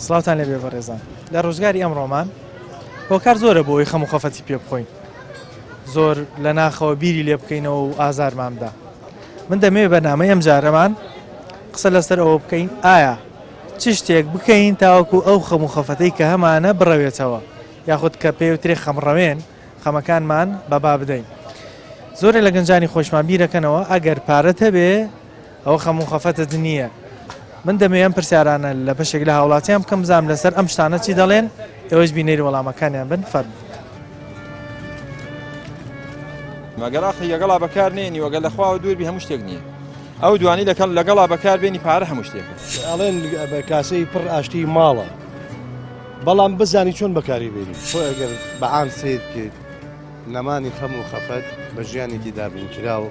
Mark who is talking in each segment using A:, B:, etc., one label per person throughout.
A: سڵاوتان لێبێ بەڕێزان لە ڕۆژگاری ئەمڕۆمان هۆکار زۆرە بۆ ئەوەی خەم و خەفەتی پێ بخۆین زۆر لە ناخەوە بیری لێ بکەینەوە و ئازارمان بدا من دەمەوێت بەرنامەی ئەم جارەمان قسە لەسەر ئەوە بکەین ئایا چ شتێک بکەین تاوەکو ئەو خەم و خەفەتەی کە هەمانە بڕەوێتەوە یاخود کە پێوترێ خەمڕەوێن خەمەکانمان بەبا بدەین زۆرێ لە گەنجانی خۆشمان بیرەکەنەوە ئەگەر پارەت هەبێ ئەوە خەم و خەفەتت نییە. من دەمەوێ ئەم پرسیارانە لە بەشێک لە هاوڵاتیان بکەم بزانم لەسەر ئەم شتانە چی دەڵێن، ئێوەش بینەری وەڵامەکانیان بن، فەرموو.
B: مەگەر ئەقڵی لەگەڵا بەکار نێنی وەگەر لە خواوە دوور بی هەموو شتێک نییە ئەو دوانی لەکەڵ لەگەڵا بەکار بێنی پارە هەموو شتێکە.
C: ئەڵێن بە کاسەی پڕ ئاشتی ماڵە بەڵام بزانی چۆن بەکاری بێنی.
D: خۆ ئەگەر بە عام سەیر بکەیت نەمانی خەم و خەفەت بە ژیانێکی دابینکراو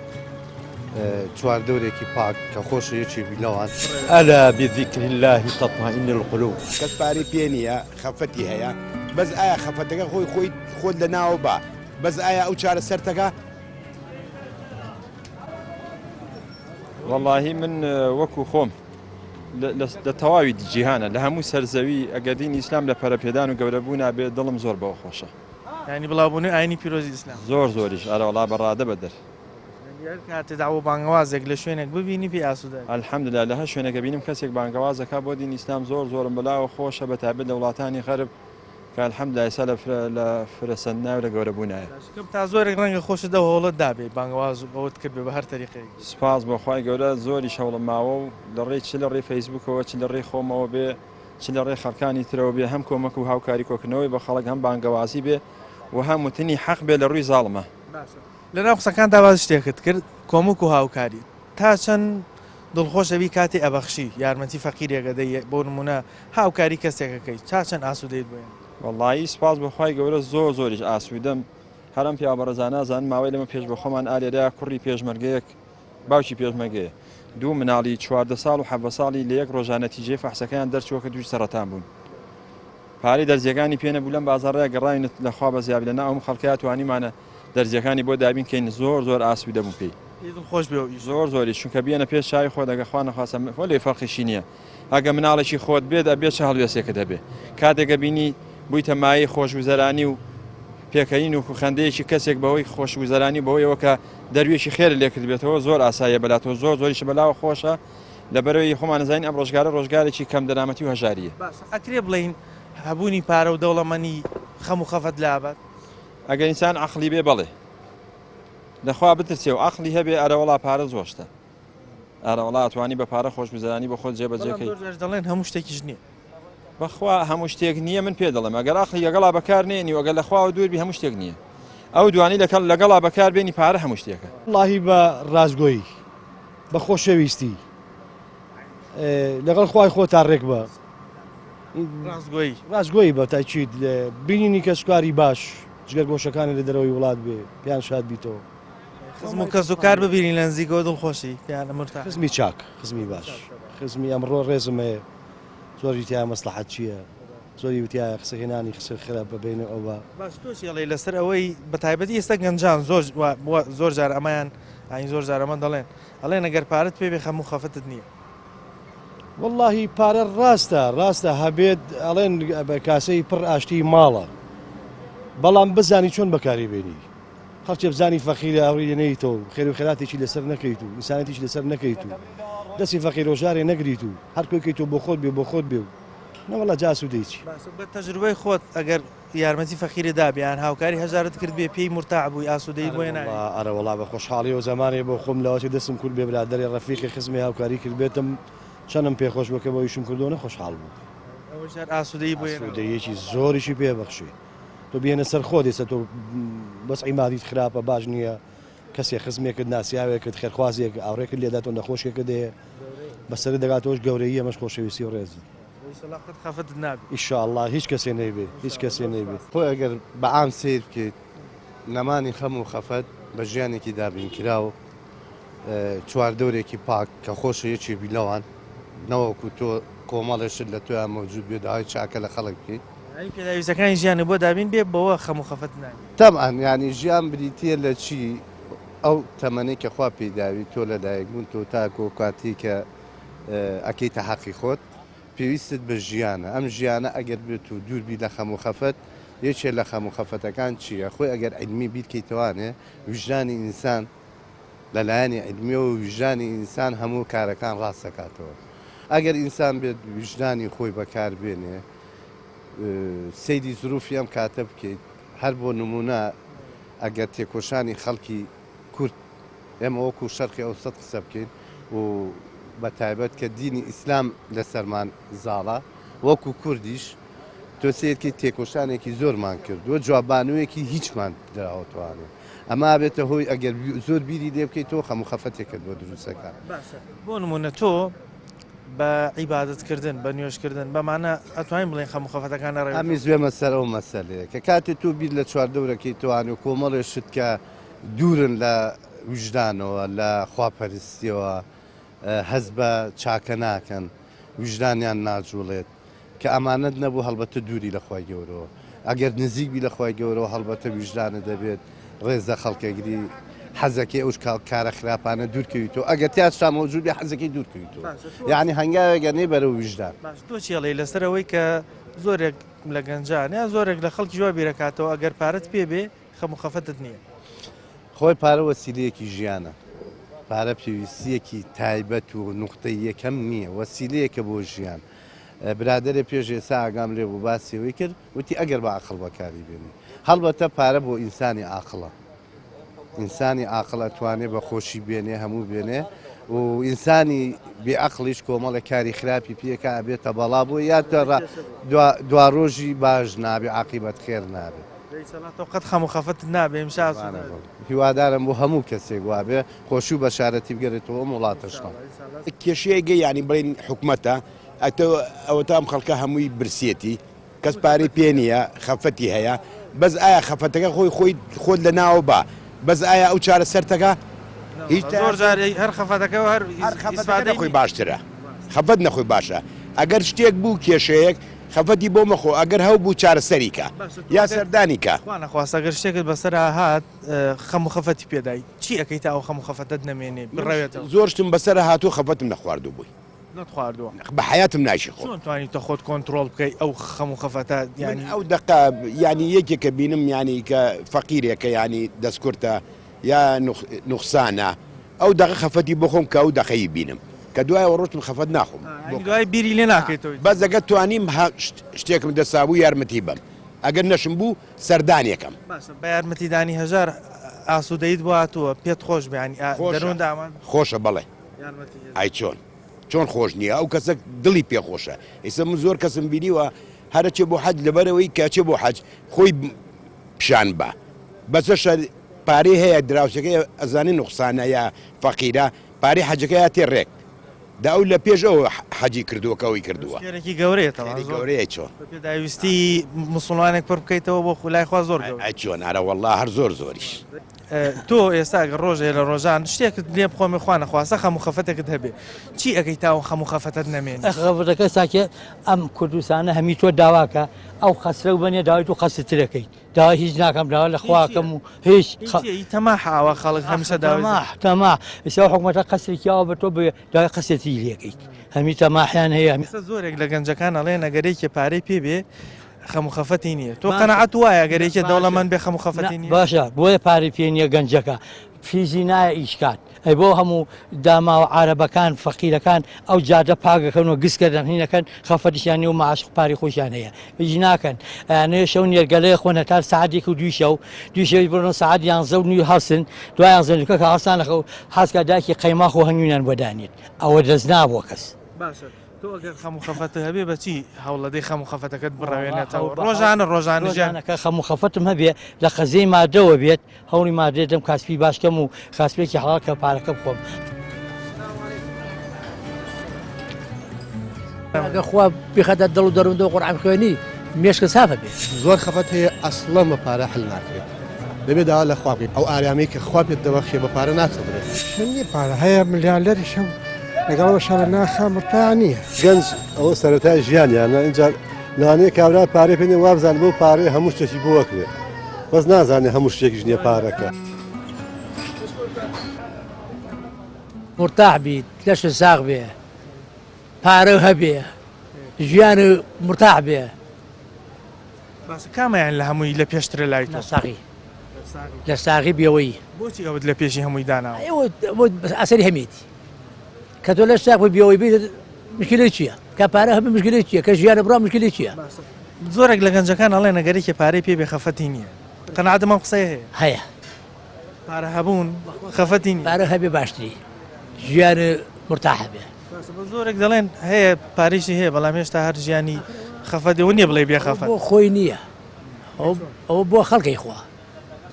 D: چواردەورێکی پاک کە خۆشە یەکێک بی لەوان.
E: الا بذکر اللە تطمئن القلوب.
F: کەس پارەی پێ نییە خەفەتی هەیە بەس ئایا خەفەتەکە خۆی خۆی خۆت لەناوە با بەس ئایا ئەو چارەسەرتەکە؟
B: وەڵاهی من وەکو خۆم لە تەواوی جیهانە لە هەموو سەرزەوی ئەگەر دینی ئیسلام لە پەرەپێدان و گەورەبوونا بێ دڵم زۆر بەوە خۆشە.
A: یانی بڵاوبوونەوەی ئاینی پیرۆزی ئیسلام.
B: زۆر زۆریش ئەرەوەڵا بە ڕادە بەدەر.
A: هەر کاتێ دەعوە بانگەوازێک لە شوێنێک ببینی پێی ئاسوودە ئەبی.
B: الحمدللە لە هەر شوێنێک ئەبینم کەسێک بانگەواز ئەکا بۆ دین ئیسلام زۆر زۆرم بەلاوە خۆشە بەتایبەت لە وڵاتانی غەرب کە الحمدللە ئێستا لە فرە لە فرە سەندنایە و لە گەورە بوونایە.
A: باشە تا زۆرێک ڕەنگە خۆشت ئەو هەوڵەت دابێ بانگەواز و ئەوەت کردبێ بە هەر تەریقەیەک بێ.
B: سوپاس بۆ خوای گەورە زۆریش هەوڵم ماوە و لە ڕێی چ لە ڕێی فەیسبووکەوە چ لە ڕێی خۆمەوە بێ چ لە ڕێی خەڵکانی ترەوە بێ هەم کۆمەک و هاوکاری کۆکردنەوەی بە خەڵک هەم بانگەوازی بێ و هەم وتنی حەق بێ لە ڕووی زاڵمە.
A: باشە لەناو قسەکانتا باسی شتێکت کرد کۆمک و هاوکاری تا چەند دڵخۆش ئەبی کاتێ ئەبەخشی یارمەتی فەقیرێک ئەدەی بۆ نمونە هاوکاری کەسێک ئەکەی تا چەند ئاسودەیت بۆیان؟
B: وەڵایی سوپاس بۆ خوای گەورە زۆر زۆریش ئاسودەم هەر ئەم پیاوە بەڕێزانە ئەزانن ماوەی لەمە پێش بە خۆمان ئا لێرە کوڕی پێشمەرگەیەک باوکی پێشمەرگەیە دوو مناڵی 14 ساڵ و 17 ساڵی لە یەک ڕۆژا نەتیجەی فەحسەکەیان دەرچووە کە تووشی سەڕەتان بوون پارەی دەرزیەکانی پێ نەبوو لەم بازاڕەیا گەڕاوینە لە خوا بەزیابی لە ناو ئەم خەڵکەیا توانیمانە دەرزیەکانی بۆ دابین کەین زۆر زۆر ئاسوودە بووم پێی.
A: پێی دڵخۆش بێ ئەو ئیشە.
B: زۆر زۆریش چونکە بیەنە پێش چاوی خۆت ئەگەر خوا نەخواستە وەلێ فەرقیشی نییە ئەگە مناڵێکی خۆت بێت ئەبێ چ هەڵوێستێکت هەبێ کاتێک ئەبینی بوویتە مایەی خۆشگوزەرانی و پێکەنین و خەندەیەکی کەسێک بەهۆی خۆشگوزەرانی بەهۆیەوە کە دەروێکی خێرت لێ کردبێتەوە زۆر ئاساییە بەلاتەوە زۆر زۆریشە بەلاوە خۆشە لەبەرئەوەی خۆمان ئەزانین ئەم ڕۆژگارە ڕۆژگارێکی کەم دەرامەتی و هەژارییە.
A: باشە ئەکرێ بڵێین هەبوونی پارە و دەوڵەمەنی خەم و خەفەت لابات؟
B: ئەگەر ئینسان عەقڵی بێ بەڵێ. لەخوا بترسێ و عەقڵی هەبێ ئەرەوەڵا پارە زۆر شتە. ئەرەوەڵا ئەتوانی بە پارە خۆشگوزەرانی بۆ خۆت جێبەجێ
A: بەڵام
B: کەی.
A: زۆر جار دەڵێن هەموو شتێکیش نییە.
B: بەخوا هەموو شتێک نییە من پێ دەڵێم ئەگەر عەقڵی لەگەڵا بەکار نێنی و ئەگەر لە خواوە دوور بی هەموو شتێک نییە. ئەو دوانی لەکەڵ لەگەڵا بەکار بێنی پارە هەموو شتێکە.
C: وەڵاهی بە ڕاستگۆیی بە خۆشەویستی لەگەڵ خوای خۆتا ڕێک بە.
A: ڕاستگۆیی.
C: ڕاستگۆیی بە تاکید بینینی کەسوکاری باش جگەر گۆشەکانی لە دەرەوەی وڵات بێ پێیان شاد بیتەوە.
A: خزم و کەس و کار ببینی لە نزیکەوە دڵخۆشی پێیان مرتاح.
C: خزمی چاک خزمی باش خزمی ئەمڕۆ ڕێزم هەیە زۆری تیا مەسڵەحەت چییە زۆری وتیایە قسە هێنانی قسە خراپ بە بەینە ئەو بە.
A: باش تۆ چی ئەڵێی لەسەر ئەوەی بە تایبەتی ئێستا گەنجان زۆر زۆر جار ئەمەیان ئاین زۆر جار ئەمە دەڵێن ئەڵێن ئەگەر پارەت پێ بێ خەم و خەفەتت نییە.
C: وەڵاهی پارە ڕاستە ڕاستە هەبێت ئەڵێن بە کاسەی پڕ ئاشتی ماڵە بەڵام بزانی چۆن بەکاری بێنی خەڵکێ بزانی فەقیرە ئەوری لێ نەیتەوە خێر و خێراتێکی لەسەر نەکەیت و ئینسانەتیش لەسەر نەکەیت و دەستی فەقیر ڕۆژارێ نەگریت و هەر کۆی کەیتەوە بۆ خۆت بێ بۆ خۆت بێ و نەوەڵا جا ئاسوودەی چی.
A: باشە بە تەجروبەی خۆت ئەگەر یارمەتی فەقیرت دابێ یان هاوکاری هەژارت کردبێ پێی مورتاح بووی ئاسوودەیت بۆ هێناوی؟
C: ئەرەوەڵا بە خۆشحاڵیەوە زەمانێ بۆ خۆم لەوەچێ دەستم کورت بێ برادەرێ ڕەفیقێ خزمێ هاوکاری کردبێتم چەنم پێ خۆش بووە کە بۆ ئیشم کردووە نە خۆشحاڵ بوو.
A: ئەوەش هەر ئاسوودەیی بۆ هێناوی؟
C: ئاسوودەییەکی زۆریشی پێ بەخشی. تۆ بێنە سەر خۆت ئێستا تۆ وەزعی مادیت خراپە باش نییە کەسێ خزمێکت ناسیاوێکت خێرخوازێک ئاوڕێکت لێدا تۆ نەخۆشێکت هەیە بەسەرت دەگات تۆش گەورەیی ئەمەش خۆشەویستی و ڕێزی.
A: ئیشەڵا قەت خەفەتت نابێ.
C: ئیشاڵڵا هیچ کەسێ نەیبێ هیچ کەسێ نەیبێ.
D: خۆ ئەگەر بە عام سەیر بکەیت نەمانی خەم و خەفەت بە ژیانێکی دابینکراو چواردەورێکی پاک کە خۆشە یەکێ بی لەوان نەوەکو تۆ کۆمەڵێ شت لە تۆیا مەوجود بێ داوای چاکە لە خەڵک بکەیت.
A: یانی پێداویستەکانی ژیانت بۆ دابین بێ بەوە خەم و خەفەت نابێ.
D: تەبعەن یانی ژیان بریتیە لە چی ئەو تەمەنەی کە خوا پێی داوی تۆ لە دایک بوون تۆ تاکو ئەو کاتەی کە ئەکەیتە حەقی خۆت. پێویستت بە ژیانە، ئەم ژیانە ئەگەر بێت و دوور بی لە خەم و خەفەت، یەکێ لە خەم و خەفەتەکان چییە؟ خۆی ئەگەر عیلمی بیرکەیتەوانێ ویژدانی ئینسان لە لایەنی عیلمیەوە ویژدانی ئینسان هەموو کارەکان ڕاست دەکاتەوە. ئەگەر ئینسان بێت ویژدانی خۆی بەکار بێنێ سەیری زروفی ئەم کاتە بکەیت هەر بۆ نمونە ئەگەر تێکۆشانی خەڵکی کورد ئێمە وەکو شەرقی ئەوسەت قسە بکەین و بە تایبەت کە دینی ئیسلام لەسەرمان زاڵە وەکو کوردیش تۆ سەیرکەی تێکۆشانێکی زۆرمان کردووە جوابانوویەکی هیچمان دراوەتوانێ ئەمە ئەبێتە هۆی ئەگەر زۆر بیری لێ بکەیتەوە خەم و خەفەتێکت بۆ دروستەکە.
A: باشە بۆ نمونە تۆ بە عیبادەت کردن بە نوێژ کردن بەمانە ئەتوانین بڵێین خەم و خەفەتەکان نەڕێتەوە؟
D: ئەمیش بێمە سەر ئەو مەسەلەیە کە کاتێ تۆ بیر لە چواردەورەکەی تۆوان و کۆمەڵێ شت کە دوورن لە ویژدانەوە لە خواپەرستیەوە هەست بە چاکە ناکەن ویژدانیان ناجوڵێت کە ئەمانەت نەبوو هەڵبەتە دووری لە خوای گەورەوە ئەگەر نزیک بی لە خوای گەورەوە هەڵبەتە ویژدانت دەبێت ڕێز لە خەڵکەگری حەزەکەی ئەوش کارە خراپانە دوورکەویتەوە ئەگەر تیاشتا مەوجود بێ حەزەکەی دوورکەویتەوە یعنی هەنگاوێکە نەی بەرەو ویژدان.
A: باش تۆ چی ئەڵێی لەسەر ئەوەی کە زۆرێک لە گەنجان یان زۆرێک لە خەڵکیش وا بیرەکاتەوە ئەگەر پارەت پێ بێ خەم و خەفەتت نییە؟
D: خۆی پارە وەسیلەیەکی ژیانە، پارە پێویستییەکی تایبەت و نوختەی یەکەم نییە، وەسیلەیەکە بۆ ژیان. برادەرێ پێش ئێستا ئاگام لێ بوو باسی ئەوەی کرد، وتی ئەگەر بە عەقڵ بەکاری بێنی. هەڵبەتە پارە بۆ ئینسانی عاقڵە. ئینسانی عاقڵ ئەتوانێ بە خۆشی بێنێ هەموو بێنێ و ئینسانی بێ عەقڵیش کۆمەڵێک کاری خراپی پێکا ئەبێتە بەڵا بۆی یا دواڕۆژی باش نابێ عاقیبەت خێر نابێ.
A: ئیشەڵا تۆ قەت خەم و خەفەتت نابێ ئیمشا ئاسوودە بی.
D: هیوادارم بۆ هەموو کەسێک وابێ خۆشی و بەشارەتی بگەرێتەوە ئەم وڵاتەشمان.
F: کێشەیەگە یانی بڵێن حکومەتە ئەتۆ ئەوەتا ئەم خەڵکە هەمووی برسیەتی کەس پارەی پێ نییە خەفەتی هەیە بەس ئایا خەفەتەکە خۆی خۆی خۆت لە ناوە با بەس ئایا ئەو چارەسەرتەکە
A: هیچ زۆر جار هەر خەفەتەکە هەر
F: ئیسفادەی نەخۆی باشترە خەفەت نەخۆی باشە ئەگەر شتێک بوو کێشەیەک خەفەتی بۆ مەخۆ ئەگەر هەو بوو چارەسەری کە یا سەردانی کە.
A: خوا نەخواستە گەر شتێکت بەسەرا هات خەم و خەفەتی پێدای چی ئەکەی تا ئەو خەم و خەفەتەت نەمێنێ بڕەوێتەوە؟
F: زۆر شتم بەسەرا هاتووە خەفەتم نەخواردوو بووی.
A: نەتخواردووە؟
F: بە حەیاتم نایشی خۆم.
A: چۆن توانیوتە خۆت کۆنتڕۆڵ بکەی ئەو خەم و خەفەتە
F: یانی؟ من ئەو دەقە یانی یەکێک کە بینم یانی کە فەقیرێکە یانی دەستکورتە یا نوخسانە ئەو دەقە خەفەتی بۆ خۆم کە ئەو دەقەی بینم کە دوایەوە ڕۆشتم خەفەت ناخۆم
A: بۆ دوای بیری لێ ناکەیتەوە.
F: بەس ئەگەر توانیم شتێکم دەسابوو یارمەتی بەم ئەگەر نەشم بوو سەردانێکەم.
A: باشە بە یارمەتیدانی هەژار ئاسوودەیت بۆ هاتووە پێت خۆش بێ یانی دەروونت ئامان؟
F: خۆشە بەڵێ ئای چۆن چۆن خۆش نییە ئەو کەسە دڵی پێ خۆشە ئیسە من زۆر کەسم بینیوە هەرەچێ بۆ حەج لەبەرەوەی کەچێ بۆ حەج خۆی پیشان بە بەسەشە پارەی هەیە دراوسێکەی ئەزانێ نوقسانە یا فەقیرە پارەی حەجەکەی هاتێ ڕێک دا ئەو لە پێش ئەو حەجی کردووە کە ئەوی کردووە.
A: خێرێکی گەورەیە تەبعەن
F: خێری زۆر گەورەیە چۆن
A: پێداویستی موسڵمانێک پڕ بکەیتەوە بۆ خولای خوا زۆر گەورەیە.
F: ئەی چۆن ئەرە وەڵا هەر زۆر زۆریش.
A: تۆ ئێستا گەر ڕۆژێ لە ڕۆژان شتێکت لێ بخۆمێ خوا نەخواستە خەم و خەفەتێکت هەبێ چی ئەکەی تا ئەو خەم و خەفەتەت نەمێنێ؟
G: خەفەتەکە ساکێ ئەم کوردستانە هەمی تۆ داواکە ئەو قەسرە و بەنێ داوای تۆ قەسرترەکەیت. داوای هیچ ناکەم داوا لە خواکەم و هیچ
A: تەماح ئاوا خەڵک هەمیشە داوای
G: تەماح تەماح ئێستا حکومەتە قەسرێکی ئاوا بە تۆ بێ داوای قەسرێکی لێکەیت هەمی تەماحیان هەیە
A: ئێستا زۆرێک لە گەنجەکان ئەڵێن ئەگەر یەکێ پارەی پێ بێ خەم و خەفەتی نییە تۆ قەناعەت وایە ئەگەر یەکێ دەوڵەمەند بێ خەم و خەفەتی نییە
G: باشە بۆیە پارەی پێ نییە گەنجەکە فیزی نایە ئیش کات ئەی بۆ هەموو داماوە عارەبەکان فەقیرەکان ئەو جادە پاک ئەکەن و گسکە دەن هینەکەن خەفەتیشیان نیە و معاش پارەی خۆشیان هەیە هیچ ناکەن ئەیانەوێ شەو نێرگەلەیە خۆن هەتا سەعات یەک و دووی شەو دووی شەویش بڕۆن سەعات یانزە و نیو هەڵسن دوای یانزە و نیوکە کە هەڵسان لە خەو حەزکا دایکی قەیماخ و هەنگوینیان بۆ دانێت ئەوە دەست نابووە کەس.
A: باشە تۆ ئەگەر خەم و خەفەتت هەبێ بە چی هەوڵەدەی خەم و خەفەتەکەت بڕەوێنێتەوە ڕۆژانە ڕۆژانە ژیان؟
G: ڕۆژانە کە خەم و خەفەتم هەبێ لە قەزیەی مادەوە بێت هەوڵی مادێ دەم کاسپی باش کەم و کاسپێکی حەڵاڵ کە پارەکە بخۆم.
H: ئەگەر خوا بیخاتە دڵ و دەروون قورئان بخوێنی مێشکت ساف ئەبێ.
C: زۆر خەفەت هەیە ئەسڵەن بە پارە حل ناکرێت دەبێت داوا لە خوا بکەیت ئەو ئارامیەی کە خوا پێت دەبەخشێ بە پارە ناکڕدرێت.
I: من نیە پارە هەیە ملیاردەریشم لەگەڵ ئەوەشا لە ناخا مرتاح نیە.
C: گەنج ئەوە سەرەتای ژیانیانە ئینجا لەوانەیە کابرا پارەی پێ نیە وابزانێ بەو پارەیە هەموو شتێکی بۆ ئەکرێ بەس نازانێ هەموو شتێکیش نیە پارەکە.
H: مورتاح بیت لەشت ساغ بێ پارەو هەبێ. ژیان مرتاح بێ.
A: باشە کامەیان لە هەمووی لە پێشترە لای تۆ؟
H: لە ساغی. لە ساغی بێوەیی.
A: بۆچی ئەوت لە پێشی هەمووی داناوە؟
H: ئەوە ئەسەری هەمیەتی. کە تۆ لەش ساغ بووی بێوەی بیت مشکلەی چییە؟ کە پارە هەبێ مشکلەی چییە؟ کە ژیانە بڕا مشکلەی چییە؟
A: زۆرێک لە گەنجەکان ئەڵێن ئەگەر یەکێ پارەی پێ بێ خەفەتی نییە. قەناعەتم ئەم قسەیە هەیە؟
H: هەیە.
A: پارە هەبوون خەفەتی نییە.
H: پارە هەبێ باشتری. ژیان مرتاح هەبێ.
A: باشە بەس زۆرێک دەڵێن هەیە پارەیشی هەیە بەڵام هێشتا هەر ژیانی خەفەت ئەوە نییە بڵێ بێ خەفەت.
H: بۆ خۆی نییە ئەوە بۆ خەڵکی خوا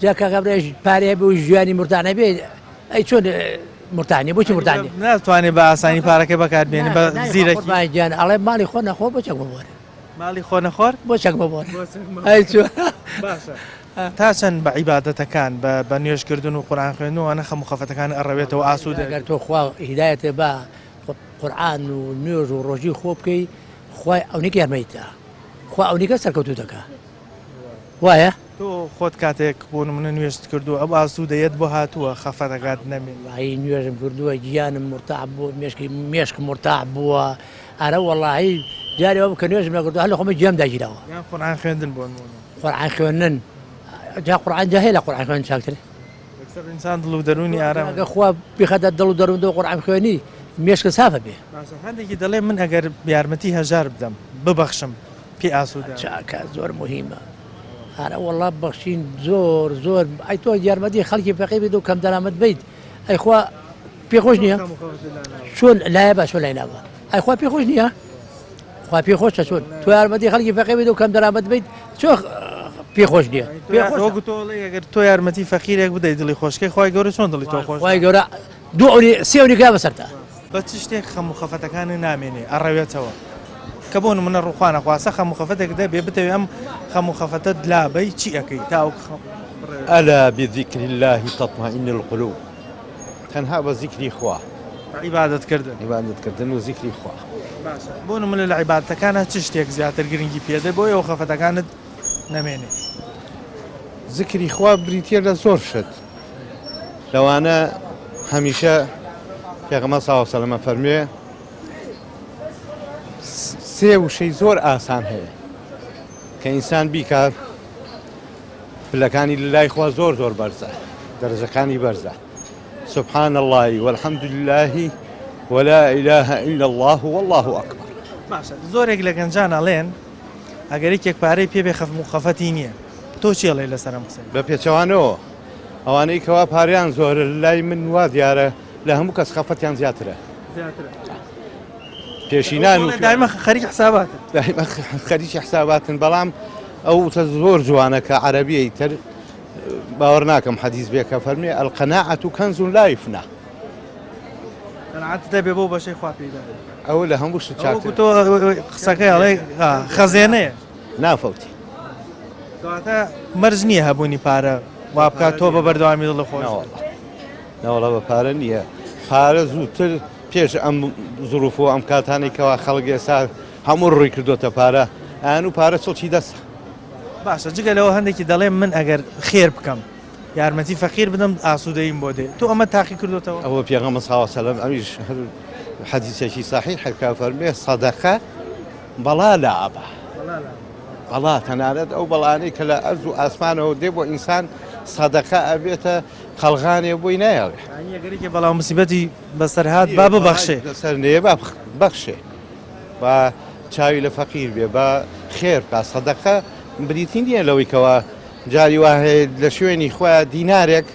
H: جا کاکە برایش پارەی هەبێ و ژیانی مرتاح نەبێ ئەی چۆن مرتاح نییە بۆچی مرتاح نییە؟
A: ناتوانێ بە ئاسانی پارەکەی بەکار بێنێ بە زیرەکی.
H: قوربان گیان ئەڵێ ماڵی خۆ نەخۆ بۆ چەک ببۆرە.
A: ماڵی خۆ نەخۆر؟
H: بۆ چەک ببۆرە. ئەی چۆن؟
A: باشە تا چەند بە عیبادەتەکان بە بە نوێژ کردن و قورئان خوێندن و ئەوانە خەم و خەفەتەکان ئەڕەوێتەوە ئاسوودە
H: ئەگەر تۆ خوا هیدایەتت با قورئان و نوێژ و ڕۆژی خۆ بکەی خوای ئەونیکە یارمەیتە خوا ئەونیکە سەرکەوتوو دەکا وایە؟
A: تۆ خۆت کاتێک بۆ نمونە نوێژت کردووە ئەو ئاسوودەیەت بۆ هاتووە خەفەتەکات نەمێنێ؟
H: وەڵاهی نوێژم کردووە گیانم مورتاح بووە مێشکی مێشکم مورتاح بووە ئەرە وەڵاهی جارێ وابوو کە نوێژم نەکردووە هەر لە خۆمە گیانم داگیراوە.
A: یان قورئان خوێندن بۆ نمونە؟
H: قورئان خوێندن جا قورئان جا هەیە لە قورئان خوێندن چاکتر؟
A: یەکسەر ئینسان دڵ و دەروونی ئارام
H: ئەگەر خوا بیخاتە دڵ و دەروون قورئان بخوێنی مێشکت سافە بێ.
A: باشە هەندێکی دەڵێ من ئەگەر یارمەتی هەژار بدەم ببەخشم پێ ئاسوودە.
H: چاکە زۆر موهیمە ئەرە وەڵا بەخشین زۆر زۆر ئەی تۆ یارمەتی خەڵکی فەقیر بیت و کەم دەرامەت بیت ئەی خوا پێ خۆش نییە چۆن لایە با چۆن لای نابا ئەی خوا پێ خۆش نییە خوا پێ خۆشە چۆن تۆ یارمەتی خەڵکی فەقیر بیت و کەم دەرامەت بیت چۆ پێ خۆش نییە پێ خۆش
A: وەکو تۆ ئەڵێی ئەگەر تۆ یارمەتی فەقیرێک بدەی دڵی خۆشکەی خوای گەورە چۆن دڵی تۆ خۆش
H: خوای گەورە دوو ئەونی سێ ئەونی کا بەسەرتا.
A: بە چ شتێک خەم و خەفەتەکانت نامێنێ ئەڕەوێتەوە کە بۆ نمونە ڕووخوا نەخواستە خەم و خەفەتێکت هەبێ بتەوێ ئەم خەم و خەفەتەت لابەی چی ئەکەی تا ئەو خەم بڕەوێتەوە؟
E: الا بذکر اللە تطمئن القلوب تەنها بە زیکری خوا.
A: بە عیبادەت کردن.
E: عیبادەت کردن و زیکری خوا.
A: باشە بۆ نمونە لە عیبادەتەکانا چ شتێک زیاتر گرنگی پێدەی بۆ ئەوەی خەفەتەکانت نەمێنێ؟
D: زیکری خوا بریتیە لە زۆر شت لەوانە هەمیشە پێغەمبەر صلی اللە علیه وسلم فەرموێ سێ وشەی زۆر ئاسان هەیە کە ئینسان بیکات پلەکانی لای خوا زۆر زۆر بەرزە دەرەجەکانی بەرزە سبحان اللە والحمد لله ولا اله الا الله والله اکبر.
A: باشە زۆرێک لە گەنجان ئەڵێن ئەگەر یەکێک پارەی پێ بێ خەفم و خەفەتی نییە تۆ چی ئەڵێی لەسەر ئەم قسەیە؟
D: بە پێچەوانەوە ئەوانەی کەوا پارەیان زۆرە لای من وا دیارە لە هەموو کەس خەفەتیان زیاترە.
A: زیاترە.
D: پێشینان و
A: دایمە خەریکی حساباتن.
D: دایمە خەریکی حساباتن بەڵام ئەو وتە زۆر جوانە کە عەرەبیە ئیتر باوەڕ ناکەم حەدیث بێ کە فەرمی القناعة کنز لا یفنی.
A: قەناعەتت هەبێ بەو بەشەی خوا پێی داوی.
D: ئەوە لە هەموو شت چاکترە.
A: وەکو تۆ قسەکەی ئەڵێ خەزێنەیە.
D: نافەوتی.
A: کەواتە مەرج نییە هەبوونی پارە وا بکات تۆ بە بەردەوامی دڵت خۆش بێت.
D: نەوەڵا نەوەڵا بە پارە نییە. پارە زووتر پێش ئەم زروف و ئەم کاتانەی کەوا خەڵک ئێستا هەموو ڕووی کردۆتە پارە ئەیان و پارە چڵکی دەستە.
A: باشە جگە لەوە هەندێکی دەڵێ من ئەگەر خێر بکەم یارمەتی فەقیر بدەم ئاسوودەییم بۆ دێ تۆ ئەمە تاقی کردۆتەوە؟
D: ئەوە پێغەمبەر صلی اللە علیە وسلم ئەویش هەر حەدیسێکی صحیحە کە فەرموێ سەدەقە بەڵا لا ئەبا بەڵا تەنانەت ئەو بەڵانەی کە لە ئەرز و ئاسمانەوە دێ بۆ ئینسان سەدەقە ئەبێتە قەڵغانێ بۆی نایەڵێ.
A: یانی ئەگەر یەکێ بەڵا و مسیبەتی بەسەر هات با ببەخشێ.
D: لەسەر نێ با بەخشێ با چاوی لە فەقیر بێ با خێر بکا سەدەقە بریتی نییە لەوەی کەوا جاری وا هەیە لە شوێنی خۆیان دینارێک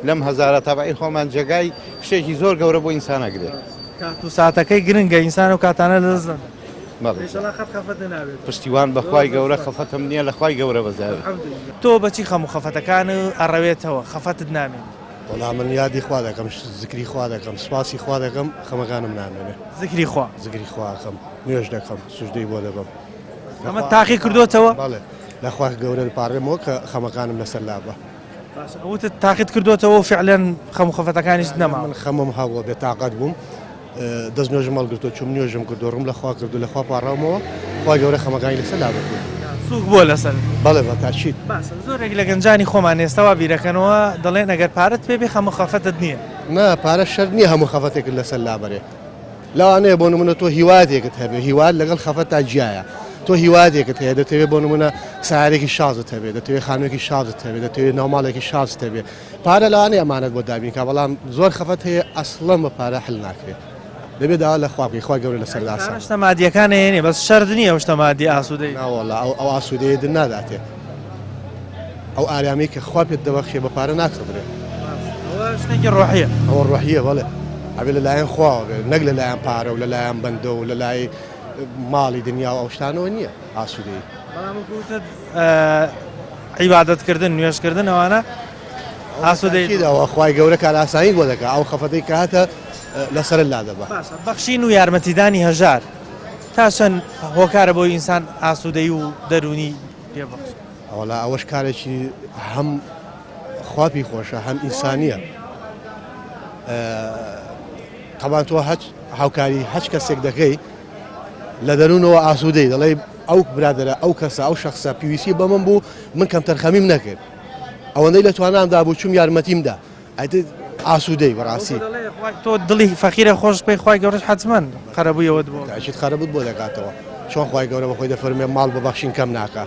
D: لەم هەزارە تەبعی خۆمان جێگای شتێکی زۆر گەورە بۆ ئینسان ئەگرێ.
A: کات و ساتەکەی گرنگە ئینسان ئەو کاتانە لەدەست نەدا.
D: بەڵێ.
A: ئیشەڵا قەت خەفەتت نابێتەوە.
D: پشتیوان بە خوای گەورە خەفەتم نییە لە خوای گەورە بەزیادە.
A: تۆ بەچی خەم و خەفەتەکانت ئەڕەوێتەوە خەفەتت نامێنێ؟
C: وەڵا من یادی خوا دەکەم زکری خوا دەکەم سوپاسی خوا دەکەم خەمەکانم نامێنێ.
A: زکری خوا.
C: زکری خوا ئەکەم نوێژ دەکەم سوجدەی بۆ دەبەم.
A: ئەمە تاقی کردۆتەوە؟
C: بەڵێ لە خوای گەورە دەپاڕێمەوە کە خەمەکانم لەسەر لابا.
A: باشە وتت تاقیت کردۆتەوە و فعلەن خەم و خەفەتەکانیشت نەماوە؟
C: من خەمم هەبووە بێتاقەت بووم دەست نوێژم هەڵگرتووە چووم نوێژم کردو ڕووم لە خوا کردو لە خوا پاڕاومەوە خوای گەورە خەمەکانی لەسەر لابردووم.
A: سووک بووە لەسەرت؟
C: بەڵێ بە تاکید.
A: باشە زۆرێک لە گەنجانی خۆمان ئێستا وا بیرەکەنەوە دەڵێن ئەگەر پارەت پێ بێ خەم و خەفەتت نییە.
C: نا پارە شەرت نییە هەموو خەفەتێکت لەسەر لابەرێ. لەوانەیە بۆ نمونە تۆ هیواتێکت هەبێ هیوات لەگەڵ خەفەتا جیایە تۆ هیواتێکت هەیە دەتەوێت بۆ نمونە سارێکی شازت هەبێ دەتەوێت خانوویەکی شازت هەبێ دەتەوێت ناوماڵێکی شازت هەبێ پارە لەوانەیە ئەمانەت بۆ دابین کا بەڵام زۆر خەفەت هەیە ئەسڵەن بە پارە حل ناکرێت دەبێت داوا لە خوا بکەی خوای گەورە لەسەر داسان.
A: پارە شتە مادیەکان ئەیەنێ بەس شەرت نییە ئەو شتە مادیە ئاسوودەی.
C: ناوەڵا ئەو ئەو ئاسوودەیە دن ناداتێ ئەو ئارامی کە خوا پێت دەبەخشێ بە پارە ناکڕدرێ.
A: ئەوە شتێکی ڕۆحیە.
C: ئەوە ڕۆحیە بەڵێ ئەبێ لەلایەن خواوە بێت نەک لەلایەن پارە و لەلایەن بەندە و لەلای ماڵی دنیا و ئەو شتانەوە نییە ئاسوودەیی.
A: بەڵام وەکو وتت عیبادەت کردن نوێژ کردن ئەوانە ئاسوودەی.
C: ئەوە خوای گەورە کارئاسانیت بۆ دەکا ئەو خەفەتەی کە هەتە لەسەرت لادەبا.
A: باشە بەخشین و یارمەتیدانی هەژار تا چەند هۆکارە بۆی ئینسان ئاسوودەیی و دەروونی پێ ببەخشێت؟
C: وەڵا ئەوەش کارێکی هەم خوا پێی خۆشە هەم ئینسانیە تەبان تۆ هەچ هاوکاری هەچ کەسێک دەکەی لە دەروونەوە ئاسوودەی دەڵێ ئەو برادرە ئەو کەسە ئەو شخصە پێویستی بە من بوو من کەمتەرخەمیم نەکرد ئەوەندەی لە توانامدا بوو چوم یارمەتیم دا ئەتر ئاسوودەی بەڕاستی.
A: تۆ دڵی فەقیرە خۆش بکەی خوای گەورەش حەتمەن قەرەبووی ئەوەت بۆ.
C: تاکید قەرەبووت بۆ دەکاتەوە چۆن خوای گەورە بەخۆی دەفەرموێ ماڵ بە بەخشین کەم ناکا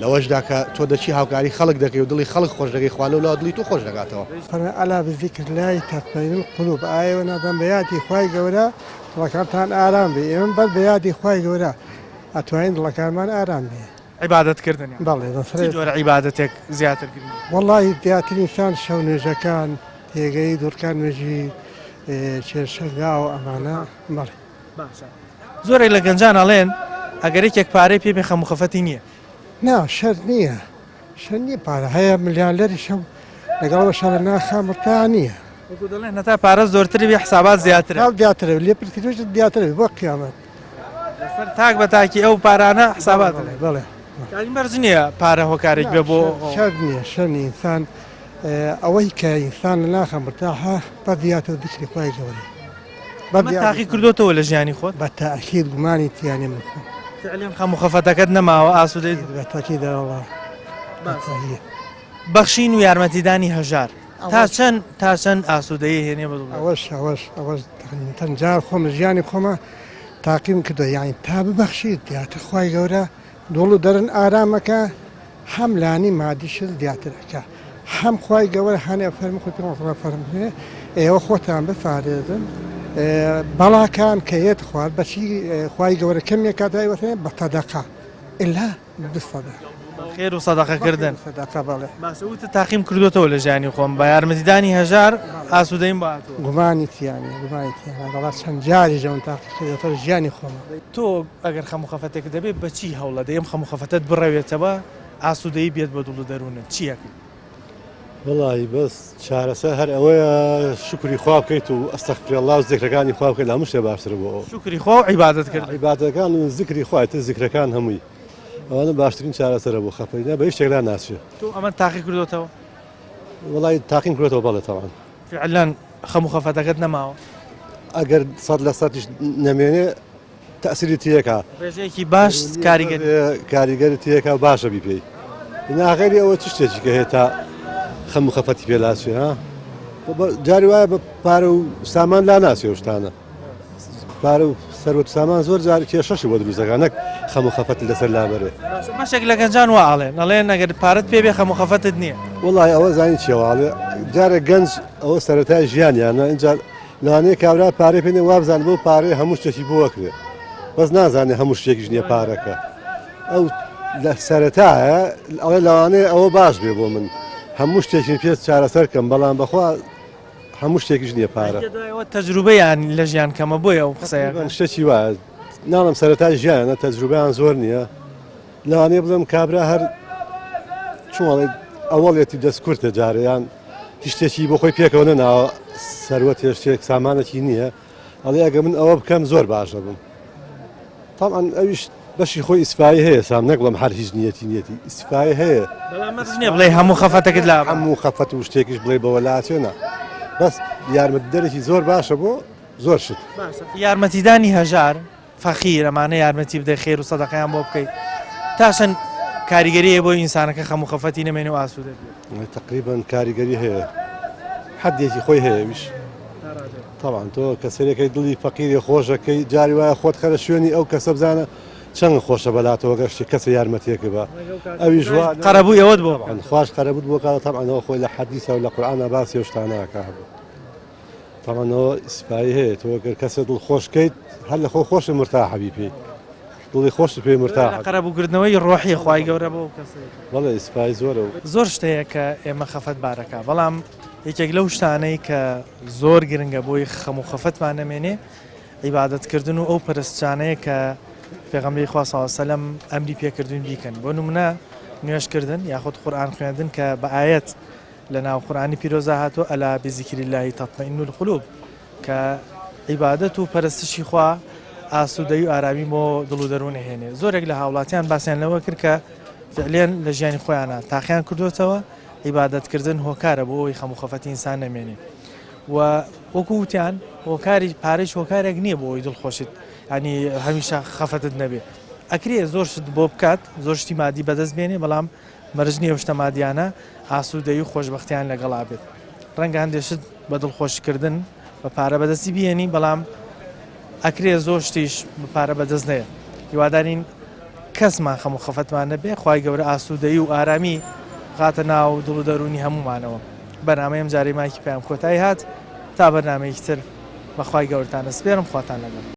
C: لەوەشدا کە تۆ دەچی هاوکاری خەڵک دەکەی و دڵی خەڵک خۆش دەکەی خوا لەولاوە دڵی تۆ خۆش دەکاتەوە.
I: فەرمووی الا بذکر اللە تطمئن القلوب ئایەوە نادەم بە یادی خوای گەورە دڵەکانتان ئارام بێ ئێمە بەس بە یادی خوای گەورە ئەتوانین دڵەکانمان ئارام بێ.
A: عیبادەت کردن یان
I: بەڵێ
A: چ جۆرە عیبادەتێک زیاتر گرنگە؟
I: وەڵاهی زیاتر ئینسان شەو نوێژەکان تێگەی دوڕکان نوێژی چێشەگا و ئەمانە بەڵێ.
A: باشە زۆرێک لە گەنجان ئەڵێن ئەگەر یەکێک پارەی پێ بێ خەم و خەفەتی نییە.
I: نا شەرت نییە شەرت نییە پارە هەیە ملیاردەریشە و لەگەڵ ئەوەشا لە ناخا مورتاح نییە.
A: وەکو دەڵێن هەتا پارە زۆرتر بێ حسابات زیاترە.
I: زیاترە لێپرسینەوەش زیاترە بۆ قیامەت.
A: لەسەر تاک بە تاکی ئەو پارانە حسابات
I: بەڵێ بەڵێ
A: یانی مەرج نییە پارە هۆکارێک بێ بۆ
I: شەرت نییە شەرت نییە ئینسان ئەوەی کە ئینسان لە ناخە مرتاحە بە زیاتر ذکری خوای گەورەیە
A: بە تاقی کردوتەوە لە ژیانی خۆت
I: بە تاکید گومانی تیانێ من خۆم
A: فعلێن خەم و خەفەتەکەت نەماوە ئاسوودەی
I: بە تاکید وەڵا
A: بەخشین و یارمەتیدانی هەژار تا چەند تا چەند ئاسوودەیی هێنێ بە دڵ؟
I: ئەوەش ئەوەش ئەوەش چەند جار خۆم لە ژیانی خۆمە تاقیم کردووە یانی تا ببەخشیت زیاتر خوای گەورە دڵ و دەرن ئارامەکە هەم لانی مادیشت زیاتر ئەکا هەم خوای گەورە هەنێ فەرمی خۆی پێغەمبەر فەرمووێ ئێوە خۆتان بپارێزن بەڵاکان کە یەت خوارد بەچی خوای گەورە کەمێکا دای وەتێ بە تەدەقە ئلا
A: خێر و سەدەقە کردن.
I: سەدەقە بەڵێ.
A: باشە وتت تاقیم کردۆتەوە لە ژیانی خۆم بە یارمەتیدانی هەژار ئاسوودەیم بۆ هاتووە.
I: گومانی تیا نیە گومانی تیا نیە وەڵا چەند جاریش ئەوم تاقی کردۆتەوە لە ژیانی خۆما.
A: تۆ ئەگەر خەم و خەفەتێکت هەبێ بە چی هەوڵەدەی ئەم خەم و خەفەتەت بڕەوێتەوە ئاسوودەیی بێت بە دڵ و دەروونت چی ئەکەی؟
C: وەڵاهی بەس چارەسەر هەر ئەوەیە شوکری خوا بکەیت و استغفر اللە و زیکرەکانی خوا بکەیت لە هەموو شتێ باشترە بۆ ئەوە.
A: شوکری خوا و عیبادەت کردن.
C: عیبادەتەکان و زیکری خوا ئیتر زیکرەکان هەمووی ئەوانە باشترین چارەسەرە بۆ خەفەت نا بە هیچ شتێک لا ناچێ.
A: تۆ ئەمەت تاقی کردۆتەوە؟
C: وەڵاهی تاقیم کردۆتەوە بەڵێ تەبعەن.
A: فعلەن خەم و خەفەتەکەت نەماوە؟
C: ئەگەر 100% نەمێنێ تەئسیری تێکا.
A: ڕێژەیەکی باش کاریگەری.
C: کاریگەری تێکا و باشە بی پێی. ناغەیری ئەوە چ شتێکی کە هەیە تا خەم و خەفەتی پێ لاچێ ها؟ جاری وایە بە پارە و سامان لا ناچێ ئەو شتانە. پارە و سەروەت و سامان زۆر جار کێشەشی بۆ دروست دەکات نەک خەم و خەفەت لەسەر لابەرێ.
A: بەشێک لە گەنجان وا ئەڵێن ئەڵێن ئەگەر پارەت پێ بێ خەم و خەفەتت نییە.
C: وەڵای ئەوە زانی چیە وا ئەڵێ جارێک گەنج ئەوە سەرەتای ژیانیانە ئینجا لەوانەیە کابرا پارەی پێ نیە وابزانێ بەو پارەیە هەموو شتێکی بۆ ئەکرێ بەس نازانێ هەموو شتێکیش نییە پارەکە ئەو لە سەرەتایە ئەڵێ لەوانەیە ئەوە باش بێ بۆ من هەموو شتێکی پێ چارەسەر کەم بەڵام بەخوا هەموو شتێکیش نییە پارە
A: دوایەوە تەجروبەیان لە ژیان کەمە بۆیە ئەو قسەیە
C: شتێکی وایە ناڵم سەرەتای ژیانە تەجروبەیان زۆر نییە لەوانەیە بڵێم کابرا هەر چۆن ئەڵێ ئەوەڵێتی دەست کورتە جارێ یان هیچ شتێکی بۆ خۆی پێکەوە نەناوە سەروەتێ شتێک سامانێکی نییە ئەڵێ ئەگە من ئەوە بکەم زۆر باش دەبم طبعا ئەویش بەشی خۆی ئیسفای هەیە سام نەک بڵێم هەر هیچ نیەتی نیەتی ئیسفای هەیە
A: بەڵام مەرج نییە بڵێ هەموو خەفەتەکەت لا
C: هەموو خەفەت و شتێکیش بڵێ بەوە لاچێ نا بەس یارمەتیدەرێکی زۆر باشە بۆ زۆر شت
A: یارمەتیدانی هەژار فەقیر ئەمانە یارمەتی بدەی خێر و سەدەقەیان بۆ بکەی تا چەند کاریگەری هەیە بۆ ئینسانەکە خەم و خەفەتی نەمێنێ و ئاسوودە بێت؟
C: تەقریبەن کاریگەری هەیە حەدێکی خۆی هەیە ویش. تەبعەن تۆ کە سەیرەکەی دڵی فەقیرێ خۆش ئەکەی جاری وایە خۆت خەرە شوێنی ئەو کەسە بزانە چەند خۆشە بەلاتەوە گەر شتێک کەسە یارمەتیەکە بە ئەویش وا
A: قەرەبووی ئەوەت بۆ
C: تەبعەن خواش قەرەبووت بۆ کات تەبعەن ئەوە خۆی لە حەدیسە و لە قورئانا باسی ئەو شتانە ئەکا هەبوو تەبعەن ئەوە ئیسفایی هەیە تۆ گەر کەسێ دڵ خۆش کەیت هەر لە خۆ خۆشت مرتاحەبی پێی دڵی خۆشت پێی مرتاحە
A: قەرەبووکردنەوەی ڕۆحی خوای گەورە بۆ ئەو کەسەیە
C: بەڵێ ئیسفایی زۆرە و
A: زۆر شت هەیە کە ئێمە خەفەتبارەکا بەڵام یەکێک لەو شتانەی کە زۆر گرنگە بۆی خەم و خەفەتمان نەمێنێ عیبادەت کردن و ئەو پەرستشانەیە کە پێغەمبەری خوا صلی اللە علیه وسلم ئەمری پێکردوین بیکەن بۆ نمونە نوێژکردن یاخود قورئان خوێندن کە بە ئایەت لە ناو قورئانی پیرۆزا هاتووە الا بذکر اللە تطمئن القلوب کە عیبادەت و پەرستشی خوا ئاسوودەی و ئارامی بۆ دڵ و دەروون ئەهێنێ زۆرێک لە هاوڵاتیان باسیان لەوە کرد کە فعلێن لە ژیانی خۆیانە تاقیان کردوێتەوە عیبادەت کردن هۆکارە بۆ ئەوەی خەم و خەفەتی ئینسان نەمێنێ و وەکو وتیان هۆکاری پارەیش هۆکارێک نییە بۆ ئەوەی دڵخۆشت ینی هەمیشە خەفەتت نەبێ ئەکرێ زۆر شت بۆ بکات زۆر شتی مادی بەدەست بێنێ بەڵام مەرج نییە ئەو شتە مادیانە ئاسوودەیی و خۆشبەختیان لەگەڵا بێت ڕەنگە هەندێک شت بە دڵخۆشکردن بە پارە بەدەستی بهێنی بەڵام ئەکرێ زۆر شتیش بە پارە بەدەست نەیە هیوادارین کەسمان خەم و خەفەتمان نەبێ خوای گەورە ئاسوودەیی و ئارامی بخاتە ناو دڵ و دەروونی هەموومانەوە بەرنامەی ئەمجارەی مایکی پەیام کۆتایی هات تا بەرنامەیەکی تر بەخوای گەورەتان ئەسپێرم خواتان لەگەڵ.